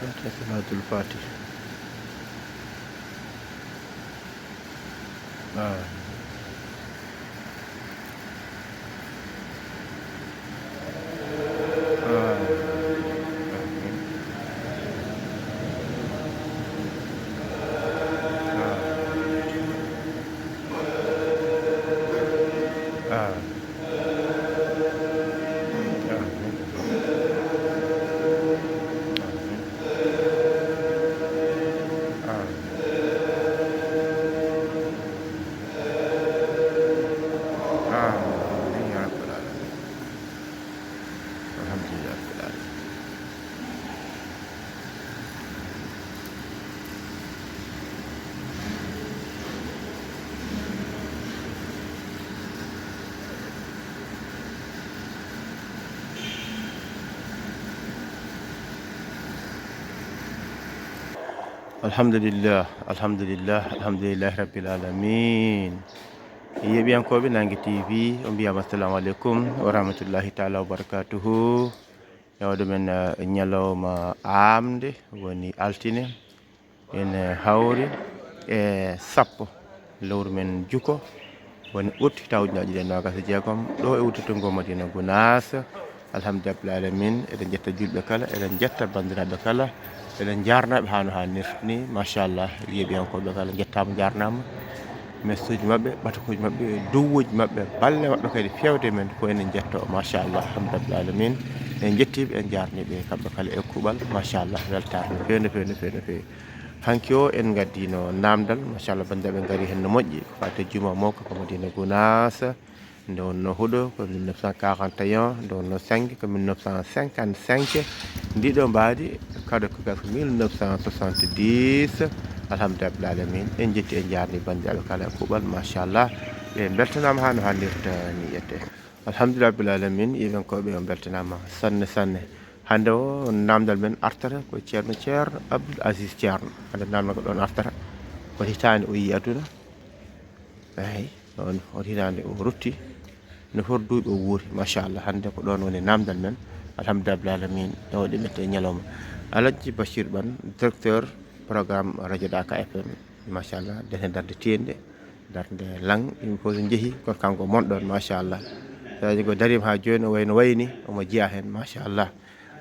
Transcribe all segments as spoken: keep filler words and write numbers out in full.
Salaatul Faatih. Ah. Ah. Ah. Amin. Amin ya rabbal alamin. Alhamdulillah rabbil alamin. Alhamdulillah, alhamdulillah, alhamdulillahi rabbil alamin. Yeeɓiyankooɓe Nange T V, on mbiyaama assalamu aleykum wa rahmatullahi taala wa barakatuhu. Yawde men, eh, ñalawma aamde woni altine, ene hawri e sappo lewru men juko, woni août, taw ujunaaji ɗiɗi e noogas e jeegom, ɗo e wuttude ngo Madina Gunaas. Alhamdulillahi rabbil alamin, eɗen njetta julɓe kala, eɗen njetta banndiraaɓe kala, eɗen njaarnaaɓe haa no haanirta ni, machallah, yeeɓiyankooɓe kala njettaama, njaarnaama. Mestuuji maɓɓe, ɓatakuuji maɓɓe, duwuuji maɓɓe, balle maɓɓe kadi feewde men ko enen njettoo, machallah, alhamdulillahi rabbil alamin. En njettii ɓe, en njaarnii ɓe kamɓe kala e kuuɓal, machallah, weltaare no feewi, no feewi, no feewi, no feewi. Hanki o en ngaddiino naamndal, machallah, banndiraaɓe ngarii heen no moƴƴi, ko faati e juma mawka ko Madina Gunaas. Nde wonnoo huɗo ko mille neuf cent quarante et un, nde wonnoo sennge ko mille neuf cent cinquante-cinq, ndiɗo mbaadi kado ko gas ko mille neuf cent soixante-dix. Alhamdulillahi rabbil alamin, en njettii, en njaarnii banndiraaɓe kala e kuuɓal, machallah. Ɓe mbeltanaama haa no haanirta ni yette. Alhamdulillahi rabbil alamin, yeeɓiyankooɓe, on mbeltanaama sanne, sanne. Hannde o naamndal men artata ko Ceerno, Ceerno Abdoul Aziz Ceerno. Hannde naamndal ko ɗoon artata. Ko hitaande o yii aduna. Eey, noon o hitaande o rutti. No foti duuɓi o wuuri, machallah. Hannde ko ɗoon woni naamndal men. Alhamdulillahi rabbil alamin. No waɗi mette e ñalawma. Alhaji Bachir Ɓan, directeur programme radio Daaka F M. Machallah, dene darde tiiɗnde, darde lang, yimɓe fof so njehi, kono kanko mon ɗoon, machallah. Sadio ko dariima haa jooni, o wayno wayni, omo jeyaa heen, machallah.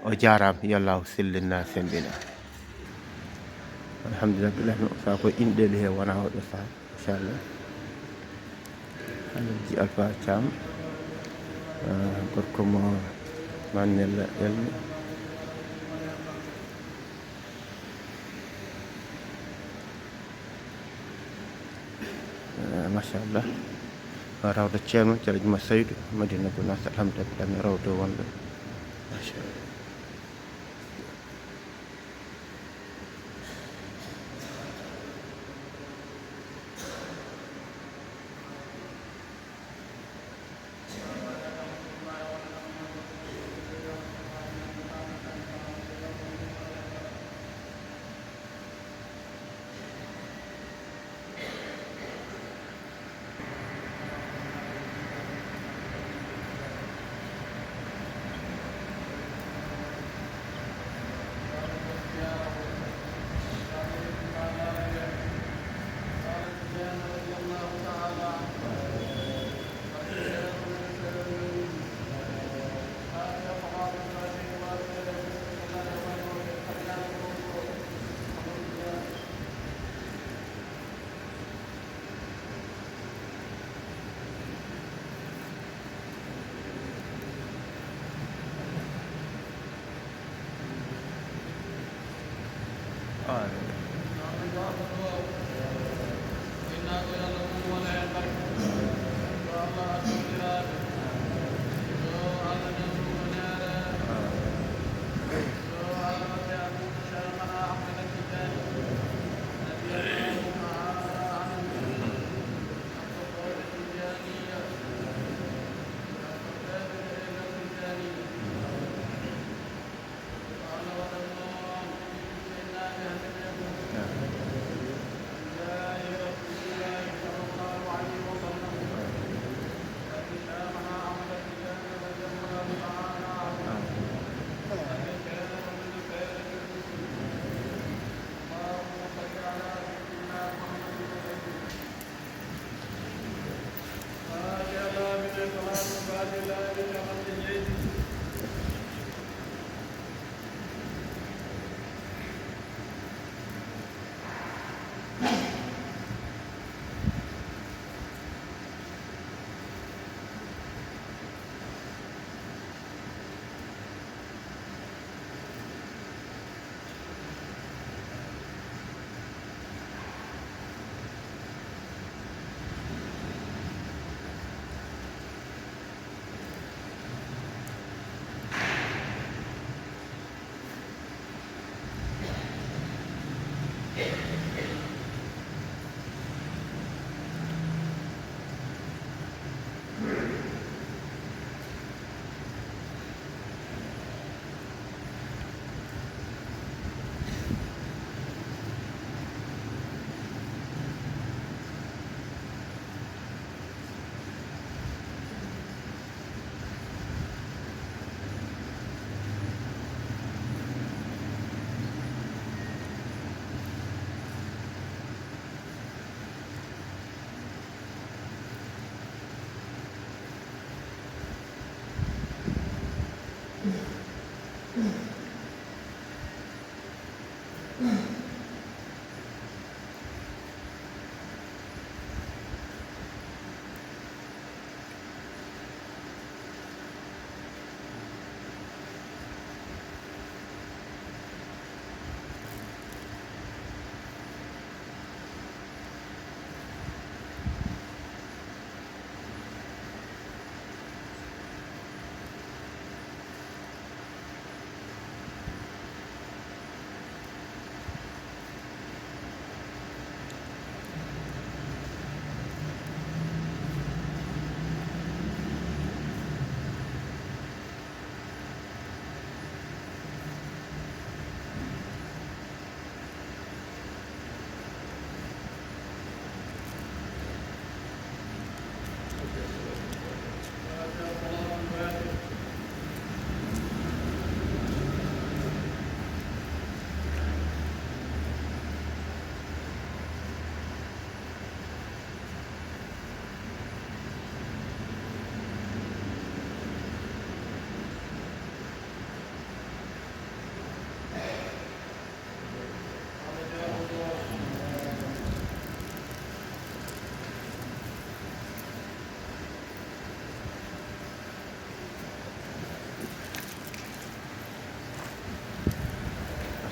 O jaaraama, yo Allah sellin, semmbina. Alhamdulillah, billahi, o saha ko inɗeeli he wona oɗo saha, machallah. Alhaji Alpha Thiam, ah, gorko mo Manel Elmi. Eh, machallah. Rawda Ceerno, Ceerno Juma Saydu, Madina Gunaas, alhamdulillah, mi rawda wonɓe. Machallah.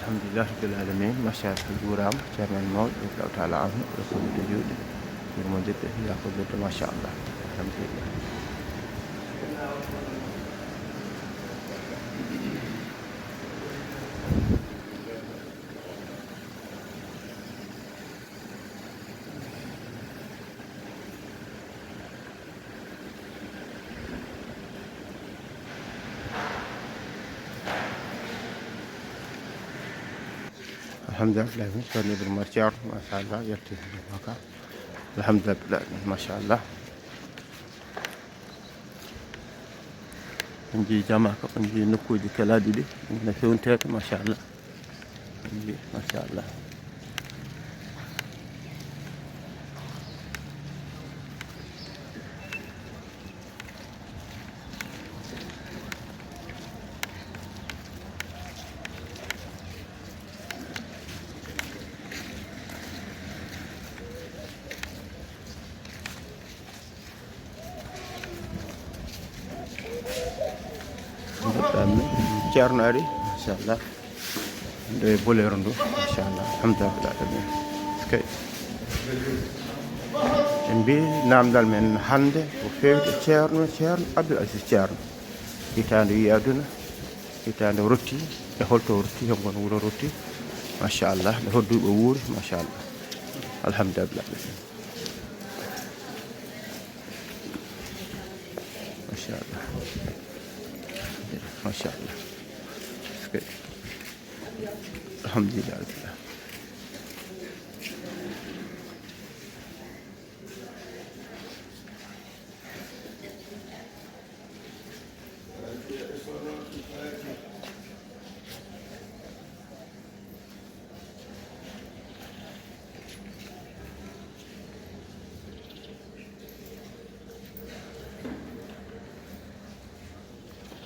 Alhamdulillah rabbil alamin, machallah, juuraama ceerno men mawɗo, radiyallahu taala anhu, o sonnito juuɗe, yurmondirde, yaafo birde, machallah. Alhamdulillah. Alhamdulillah, ceerno Ibrahima Ceerno, machallah, yalti maka. Alhamdulillah, machallah. On njii jama ka, on njii nokkuuji kelaaɗi ɗi, ina fewnteede, machallah. On njii, machallah. Mbaɗɗaa mi ceerno ari, machallah. Nde e boleero ndu, machallah. Alhamdulillah, rabbil alamin. Kay. En mbi naamndal men hannde ko feewde ceerno, ceerno Abdoul Aziz Ceerno. Hitaande yi aduna, hitaande o rotti, e holto o rotti, e ngon wuro rotti. Machallah, e hodduɓe o wuuri, machallah. Alhamdulillah. Machallah. Machallah. Alhamdulillah.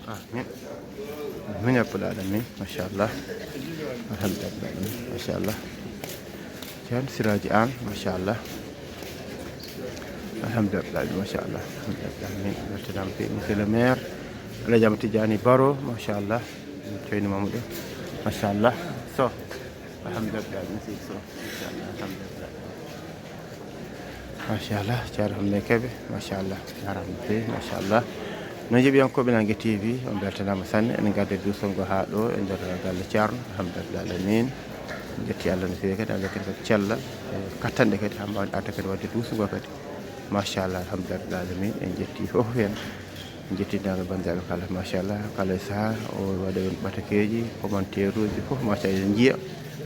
Amin. Amin ya rabbal alamin. Machallah. Alhamdulillah. Machallah. Ceerno Siraaji Aan, machallah. Alhamdulillah, machallah. Alhamdulillah. Min weltanaama feewi, monsieur le maire Alhaji Amadou Tidiani Baro, machallah. Min ceyni Mamadou, machallah. So, alhamdulillah, monsieur So, machallah, alhamdulillah. Machallah, Ceerno Hammet Kebe, machallah. Jaaraama no feewi, machallah. No njeeɓiyankooɓe Nange T V, on mbeltanaama sanne. En ngadda duusol ngol haa ɗo e nder galle Ceerno, alhamdulillah alamin. En njetti Allah no feewi kadi, Allah kadi ko cellal, e kattanɗe kadi, haa mbaawen arde kadi waɗde duusol ngol kadi. Machallah, alhamdulillah alamin. En njetti fof heen. En njetti denndaangal banndiraaɓe kala, machallah. Kala e sahaa, o waɗa heen ɓatakeeji, commentaire uji fof, machallah, en njiya.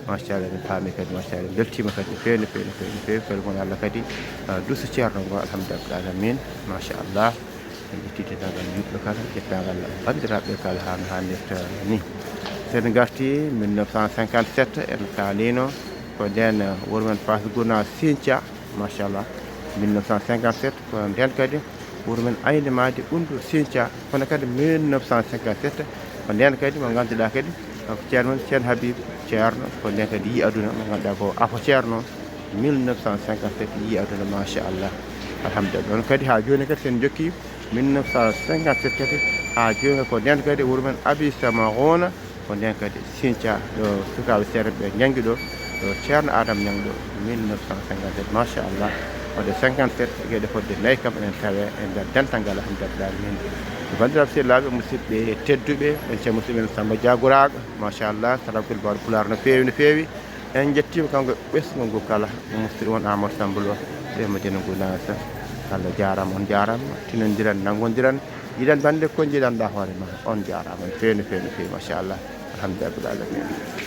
Machallah, en paami kadi, machallah, en mbeltiima kadi no feewi, no feewi, no feewi, no feewi. Kadi won Allah kadi, ah, duuso Ceerno ngo, alhamdulillah alamin. Machallah. En ƴetti denndaangal yimɓe kala, denndaangal banndiraaɓe kala haa no haanirta ni. So en ngarti mille neuf cent cinquante-sept, en kaaliino ko ndeen, eh, wuro men Fass Guna Sinthia, machallah. Mille neuf cent cinquante-sept, ko ndeen kadi wuro men Ayni Maadi Ɓunndu Sinthia, kono kadi mille neuf cent cinquante-sept, ko ndeen kadi mo ngannduɗaa kadi, ko Ceerno men Ceerno Habib Ceerno, ko ndeen kadi yii aduna, mo ngannduɗaa ko afo Ceerno, mille neuf cent cinquante-sept yii aduna, machallah. Alhamdulillah. Ɗoon kadi haa jooni kadi, so en njokki mille neuf cent cinquante-sept kadi, haa jooni ko ndeen kadi wuro men Abi Samaxoona, ko ndeen kadi Sinthia, ɗo sukaaɓe seeɗa ɓe njanngi ɗo, ɗo Ceerno Adama Ñaŋ ɗo, mille neuf cent cinquante-sept, machallah. Waɗde cinquante-sept, geɗe fodde nayi kam enen tawe e nder dental ngal, alhamdulillah min. Banndiraaɓe sehilaaɓe, musidɓe tedduɓe, en calminii musidɓe men Samba Diaguraga, machallah, Salam Kul Bawɗo Pulaar no feewi, no feewi. En njettiima kanko e ɓesngu ngu kala, musidɗo won Amadou Samba Lo, ɗo e Madina Gunaas. Allah jaaraama, on njaaraama, tinondiren, nanngondiren, yiɗan bannde ko njiɗanɗaa hoore ma. On njaaraama, no feewi, no feewi, no feewi, machallah. Alhamdulillah, rabbil alamin.